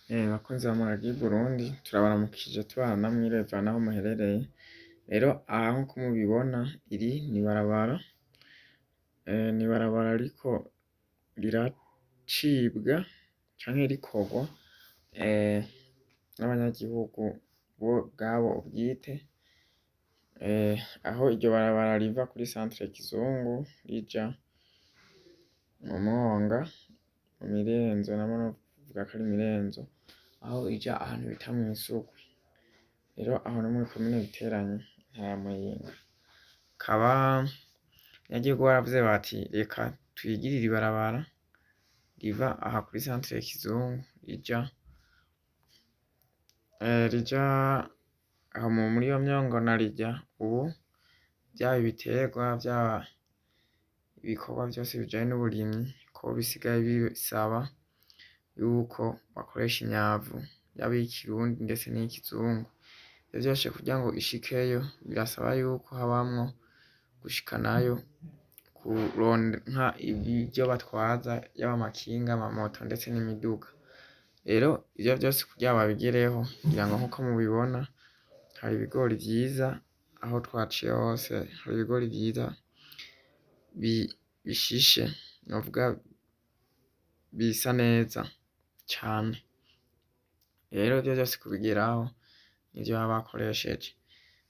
Bakunzi ba Muragi Burundi, turabaramukije tubana namwe bivana aho muherereye. Rero aha nkuko mubibona, iri n'ibarabara, n'ibarabara ririko riracibwa canke rikorwa n'abanyagihugu bo ubwabo bwite, aho iryo barabara riva kuri centre Kizungu rija mu mwonga, mu Mirenzo, nabo novuga ko ari Mirenzo, aho ija ahantu bita mw'Isugwe. Rero aho ni muri komine Giteranyi, intara ya Muyinga. Hakaba abanyagihugu baravuze bati: "Reka twigirire ibarabara riva aha kuri centre Kizungu rija aho muri iyo myongo." Narirya ubu vyaba ibiterwa, vyaba ibikorwa vyose bijanye n'uburimyi, ko bisigaye bisaba yuko bakoresha imyavu, yaba iy'ikirundi ndetse n'iy'ikizungu. Ivyo vyose kugira ngo ishikeyo birasaba yuko habamwo gushikanayo, kuronka ivyo batwaza, yaba amakinga, amamoto ndetse n'imiduga. Rero ivyo vyose kugira babigereho, ngira ngo nkuko mubibona hari ibigori vyiza, aho twaciye hose hari ibigori vyiza bishishe, novuga bisa neza cane. Rero ivyo vyose kubigeraho nivyo baba bakoresheje.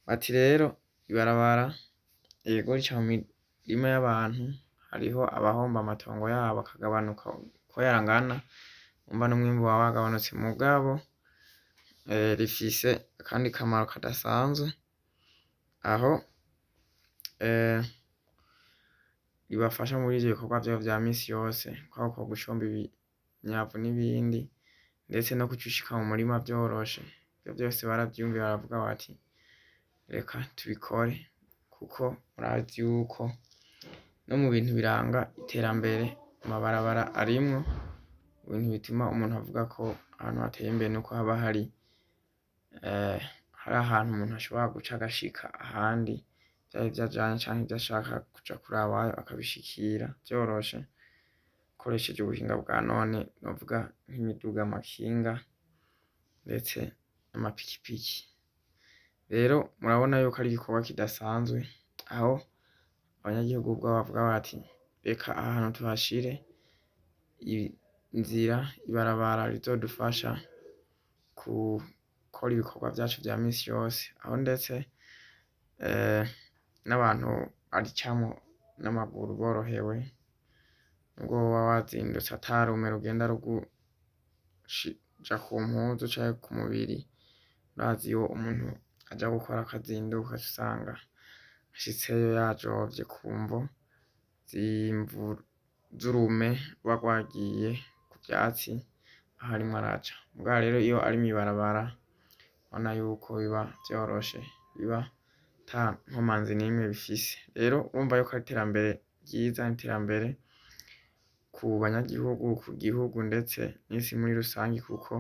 Bati rero ibarabara yego rica mu mirima y'abantu, hariho abahomba amatongo yabo akagabanuka uko yangana, urumva n'umwimbu waba wagabanutse, mugabo rifise akandi kamaro kadasanzwe, aho ribafasha muri ivyo bikorwa vyabo vya misi yose, kwaba uko gushomba imyavu n'ibindi, ndetse no kuca ushika mu murima vyoroshe. Ivyo vyose baravyumviye, baravuga bati: "Reka tubikore," kuko murazi yuko no mu bintu biranga iterambere amabarabara arimwo. Mu bintu bituma umuntu avuga ko ahantu hateye imbere nuko haba hari ahantu umuntu ashobora guca agashika ahandi, vyaba ivyo ajanye canke ivyo ashaka kuja kurabayo akabishikira vyoroshe, akoresheje ubuhinga bwa none, novuga nk'imiduga, amakinga ndetse n'amapikipiki. Rero murabona yuko ari igikorwa kidasanzwe, aho abanyagihugu ubwabo bavuga bati: "Reka aha hantu tuhashire inzira, ibarabara rizodufasha gukora ibikorwa vyacu vya misi yose," aho ndetse n'abantu baricamwo n'amaguru borohewe, nubwo woba wazindutse ata rume rugenda ruguja ku mpuzu canke ku mubiri. Urazi iyo umuntu aja gukora akazinduka, uca usanga ashitseyo yajovye ku mvo z'urume ruba rwagiye ku vyatsi aho arimwo araca. Mugabo rero iyo ari mw'ibarabara, urabona yuko biba vyoroshe, biba ata nkomanzi n'imwe bifise. Rero urumva yuko ari iterambere ryiza, n'iterambere ku banyagihugu, ku gihugu ndetse n'isi muri rusangi, kuko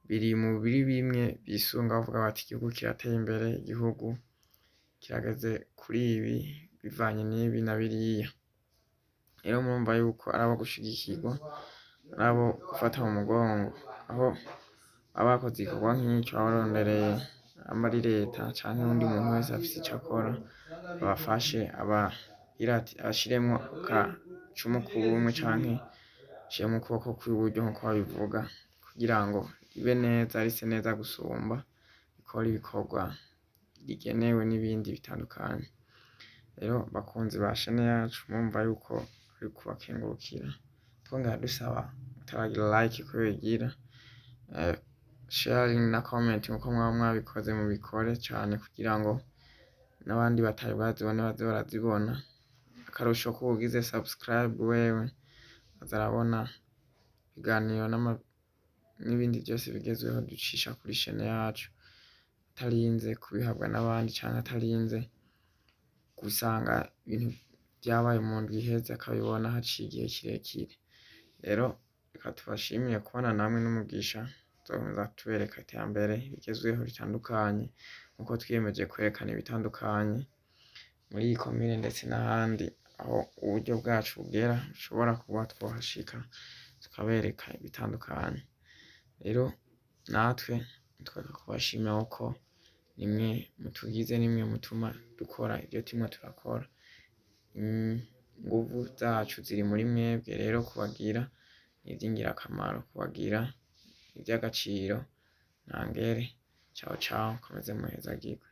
biri muri bimwe bisunga bavuga bati: "Igihugu kirateye imbere, igihugu kirageze kuri ibi bivanye n'ibi na biriya." Rero murumva yuko ari abo gushigikirwa, ari abo gufata mu mugongo, aho baba bakoze igikorwa nk'ico, baba barondereye amba ari leta canke uwundi muntu wese afise ico akora, abafashe, abagire ati ashiremwo agacumu k'ubumwe canke ashiremwo ukuboko kw'iburyo nkuko babivuga, kugira ngo ribe neza, rise neza gusumba, rikore ibikorwa rigenewe n'ibindi bitandukanye. Rero bakunzi ba chaîne yacu, murumva yuko ari ukubakengurukira, twongera dusaba mutaragira like ko yoyigira, sharing na comment nkuko mwaba mwabikoze, mubikore cane kugira ngo n'abandi batari bwazibone baze barazibona. Akarusho k'uwugize subscribe, wewe aza arabona ibiganiro n'ibindi vyose bigezweho ducisha kuri chaîne yacu, atarinze kubihabwa n'abandi canke atarinze gusanga ibintu vyabaye mu ndwi iheze, akabibona haciye igihe kirekire. Rero reka tubashimire kubana namwe n'umugisha, tuzokomeza tubereka iterambere rigezweho ritandukanye, nkuko twiyemeje kwerekana ibitandukanye muri iyi komine ndetse n'ahandi aho uburyo bwacu bugera, dushobora kuba twohashika tukabereka ibitandukanye. Rero natwe ntitworeka kubashimira kuko nimwe mutugize, nimwe mutuma dukora ivyo turimo turakora. Inguvu zacu ziri muri mwebwe, rero kubagira ni ivy'ingirakamaro, kubagira ni ivy'agaciro ntangere. Ciao ciao, mukomeze muhezagirwe.